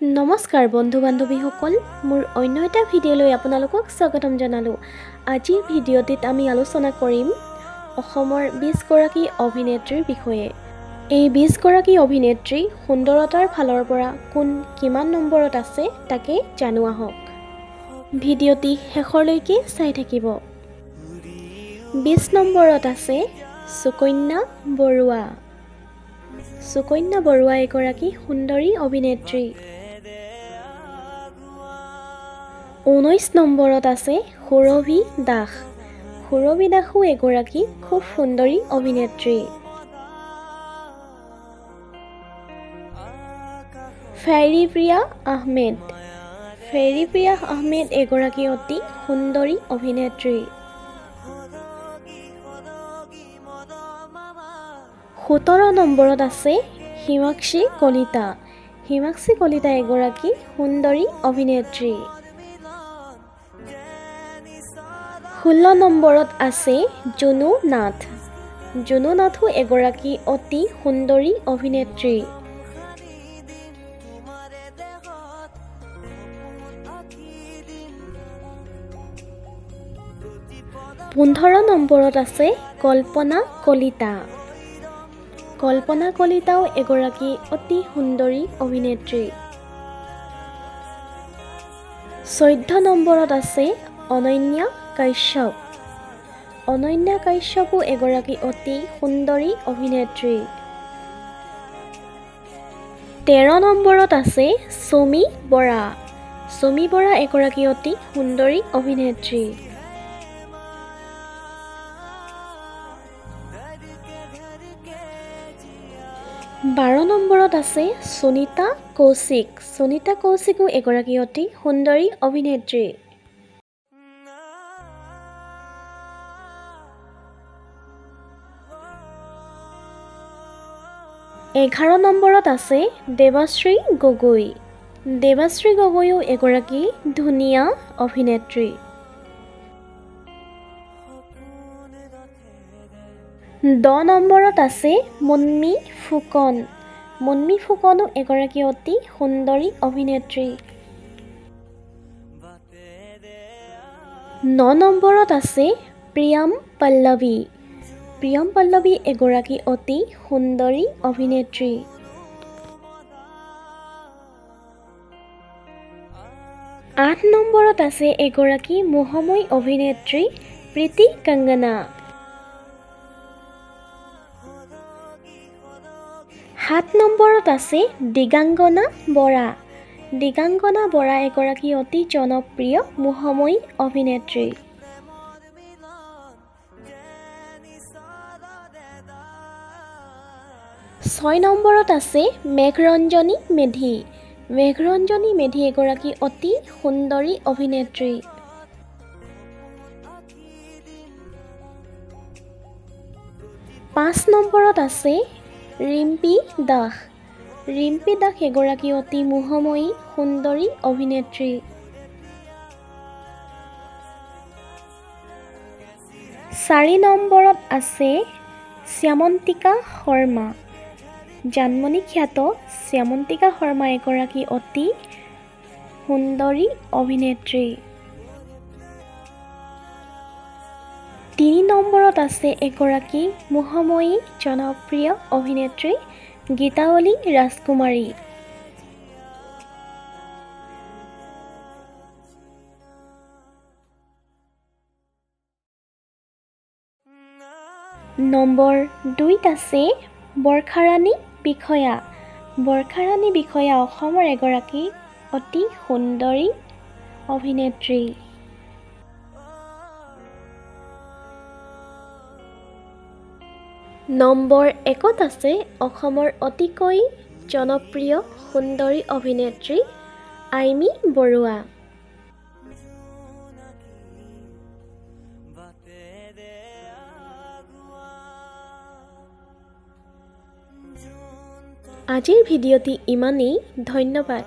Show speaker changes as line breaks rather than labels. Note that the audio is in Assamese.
নমস্কাৰ বন্ধু বান্ধৱীসকল, মোৰ অন্য এটা ভিডিঅ'লৈ আপোনালোকক স্বাগতম জনালোঁ। আজিৰ ভিডিঅ'টিত আমি আলোচনা কৰিম অসমৰ 20 গৰাকী অভিনেত্ৰীৰ বিষয়ে। এই 20 গৰাকী অভিনেত্ৰী সুন্দৰতাৰ ফালৰ পৰা কোন কিমান নম্বৰত আছে, তাকে জানো আহক। ভিডিঅ'টি শেষৰলৈকে চাই থাকিব। 20 নম্বৰত আছে সুকন্যা বৰুৱা। সুকন্যা বৰুৱা এগৰাকী সুন্দৰী অভিনেত্ৰী। 19 নম্বৰত আছে সুৰভি দাস। সুৰভি দাসো এগৰাকী খুব সুন্দৰী অভিনেত্ৰী। ফেৰীপ্ৰিয়া আহমেদ। ফেৰীপ্ৰিয়া আহমেদ এগৰাকী অতি সুন্দৰী অভিনেত্ৰী। 17 নম্বৰত আছে হিমাক্ষী কলিতা। হিমাক্ষী কলিতা এগৰাকী সুন্দৰী অভিনেত্ৰী। 16 নম্বৰত আছে জুনু নাথ। জুনু নাথো এগৰাকী অতি সুন্দৰী অভিনেত্ৰী। 15 নম্বৰত আছে কল্পনা কলিতা। কল্পনা কলিতাও এগৰাকী অতি সুন্দৰী অভিনেত্ৰী। 14 নম্বৰত আছে অনন্যা কাশ্যপ। অনন্যা কাশ্যপো এগৰাকী অতি সুন্দৰী অভিনেত্ৰী। 13 নম্বৰত আছে চুমি বৰা। চুমি বৰা এগৰাকী অতি সুন্দৰী অভিনেত্ৰী। 12 নম্বৰত আছে সুনীতা কৌশিক। সুনীতা কৌশিকো এগৰাকী অতি সুন্দৰী অভিনেত্ৰী। 11 নম্বৰত আছে দেৱাশ্ৰী গগৈ। দেৱাশ্ৰী গগৈও এগৰাকী ধুনীয়া অভিনেত্ৰী। 10 নম্বৰত আছে মুন্মী ফুকন। মুন্মী ফুকনো এগৰাকী অতি সুন্দৰী অভিনেত্ৰী। 9 নম্বৰত আছে প্ৰিয়ম পল্লৱী। প্ৰিয়ম পল্লৱী এগৰাকী অতি সুন্দৰী অভিনেত্ৰী। 8 নম্বৰত আছে এগৰাকী মোহময়ী অভিনেত্ৰী প্ৰীতি কংগনা। 7 নম্বৰত আছে দিগাংগনা বৰা। দিগাংগনা বৰা এগৰাকী অতি জনপ্ৰিয় মোহময়ী অভিনেত্ৰী। 6 নম্বৰত আছে মেঘৰঞ্জনী মেধি। মেঘৰঞ্জনী মেধি এগৰাকী অতি সুন্দৰী অভিনেত্ৰী। 5 নম্বৰত আছে ৰিম্পী দাস। ৰিম্পী দাস এগৰাকী অতি মোহময়ী সুন্দৰী অভিনেত্ৰী। 4 নম্বৰত আছে শ্যামন্তিকা শৰ্মা। জানমণি খ্যাত শ্যামন্তিকা শৰ্মা এগৰাকী অতি সুন্দৰী অভিনেত্ৰী। 3 নম্বৰত আছে এগৰাকী মোহময়ী জনপ্ৰিয় অভিনেত্ৰী গীতাৱলী ৰাজকুমাৰী। নম্বৰ 2ত আছে বৰ্ষাৰাণী বিষয়া। বৰ্ষাৰাণী বিষয়া অসমৰ এগৰাকী অতি সুন্দৰী অভিনেত্ৰী। নম্বৰ 1ত আছে অসমৰ অতিকৈ জনপ্ৰিয় সুন্দৰী অভিনেত্ৰী আইমী বৰুৱা। আজিৰ ভিডিঅ'টি ইমানেই। ধন্যবাদ।